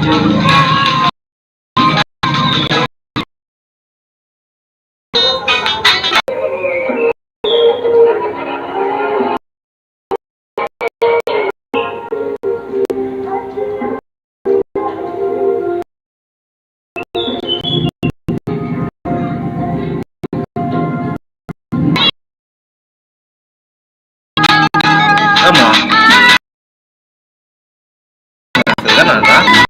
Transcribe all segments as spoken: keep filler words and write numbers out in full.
Sama. Kan ada.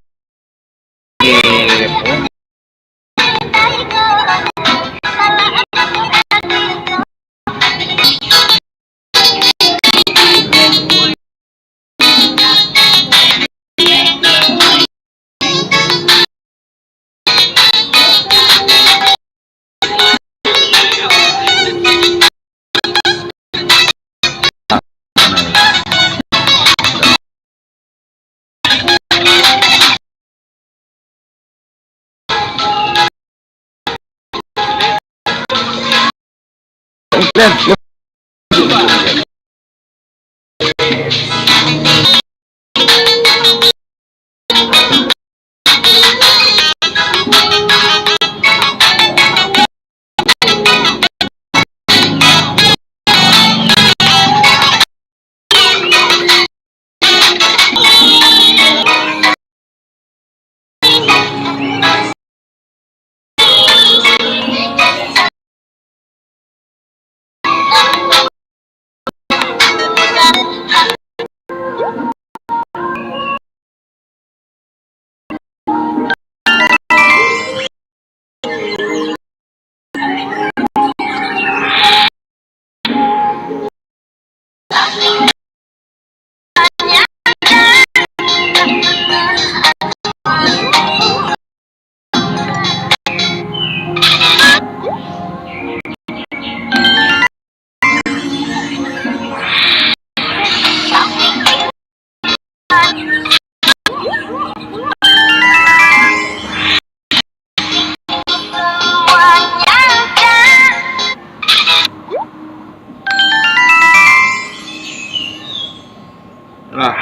Nah,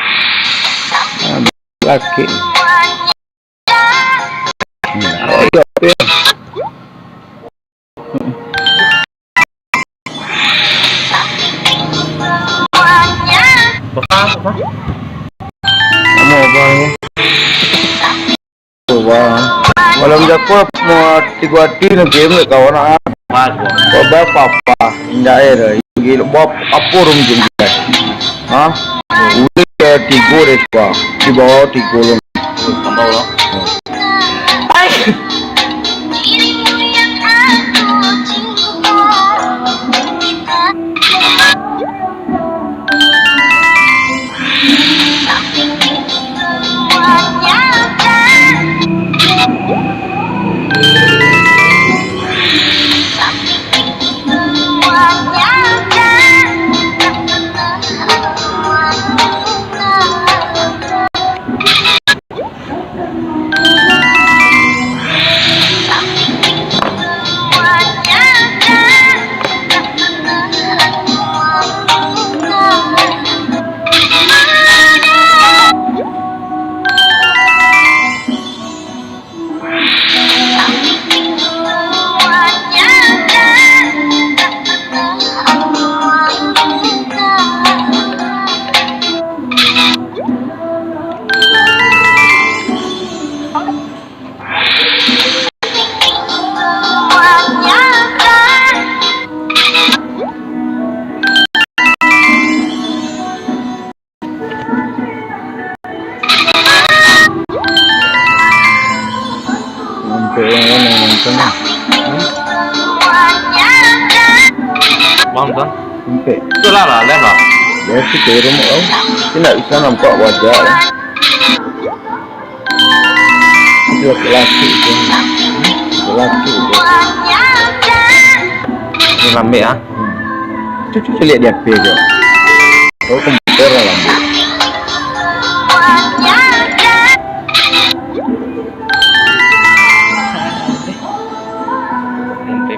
laki. Hmm, oh, iya, iya. Apa, apa? Kamu apa ni? Coba. Malam jago mau tiga hati nak game dek kawan ah. Bagus. Coba apa-apa. Indak eh dah. Gila, buat apa rum jengkel? Hah? Udah kayak tiga deh, Pak. Di bawah tiga lu. Tambah lah. Untuk yang mana yang nonton ni? Bang, bang. Sampai. Itulah lah, lihat lah. Dia sih ke rumah kau. Dia tak bisa nampak wajah lah. Itu laki-laki itu. Laki-laki itu. Ini lambek, ah. Hmm. Cucu celiak di H P je. Oh, komputer lah lambek. Minta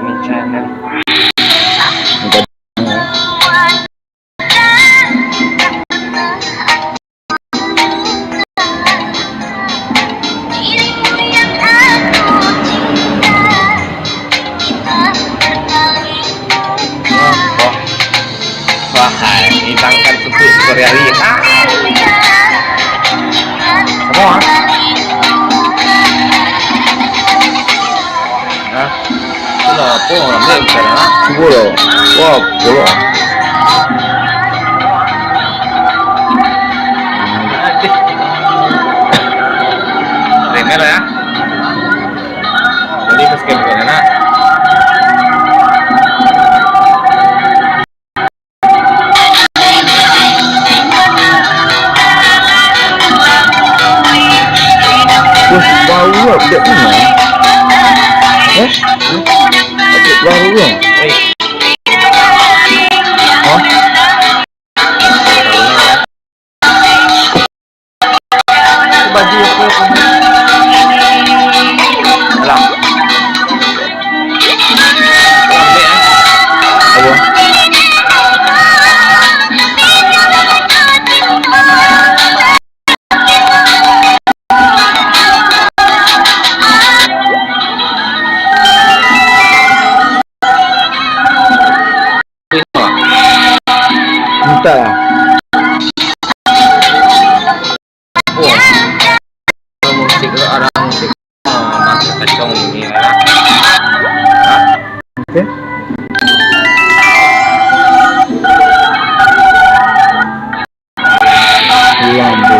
Sepuluh. Wah, sepuluh. Renner ya. Jadi pas game kau nak. Wah, baru lah budak ni, ya. Eh? Baru lah. Hah? Baju apa tu? Alah. Lambek, eh. Apa? Entah. Wah. Musik tu, arah musik. Oh, mantap, kacau ni, ya. Oke. Pulang, Bu.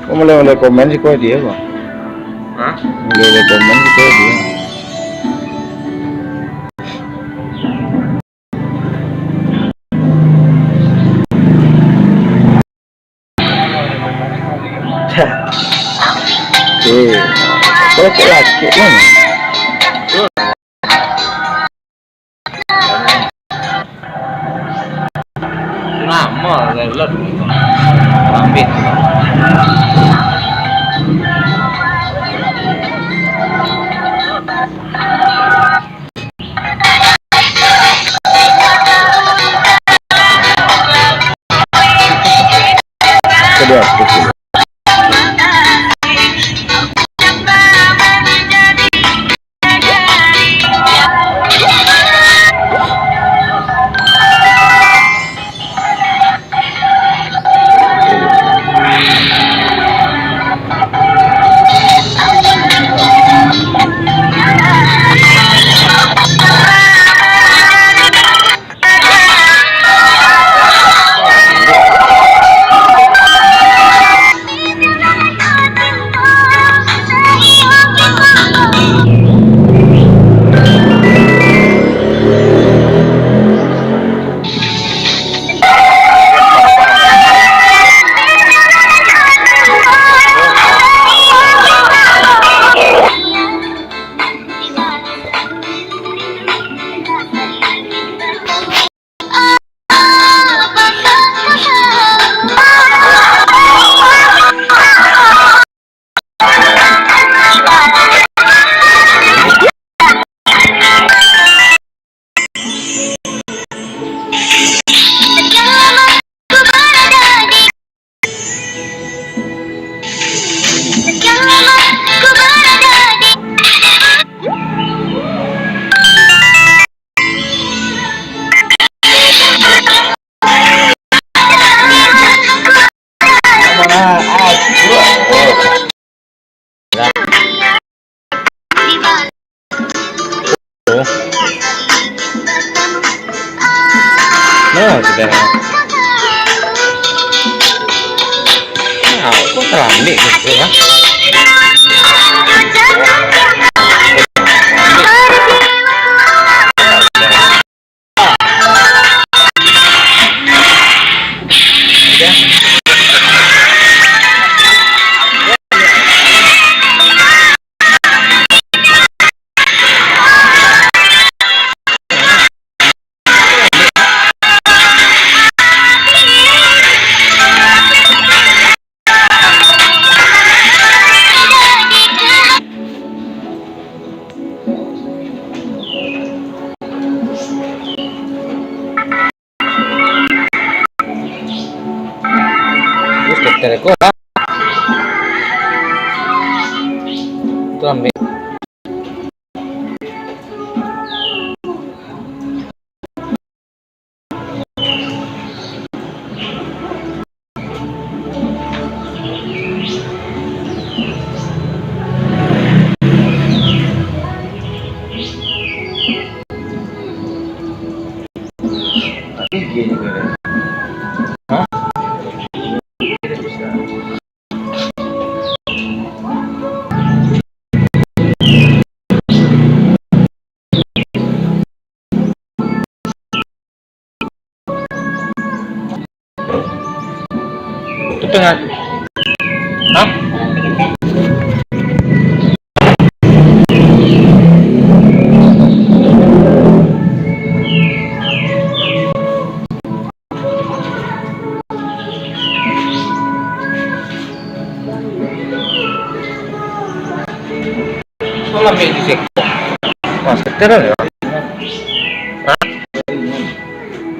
Kok mulai-mulai komen sih kok dia, Bang? Hah? Mulai-mulai komen sih kok dia. Eh, kalau kok laki kan? Lamo lah, lelot. Lambek. Kedua, Nah, sudah. Nah, kok terlambat gitu, ha? Terus dokter ko lah. Tu ambil. Gigi juga. Hah? Itu tengah. Hah? Malam ni di seko. Wah, setelan ya.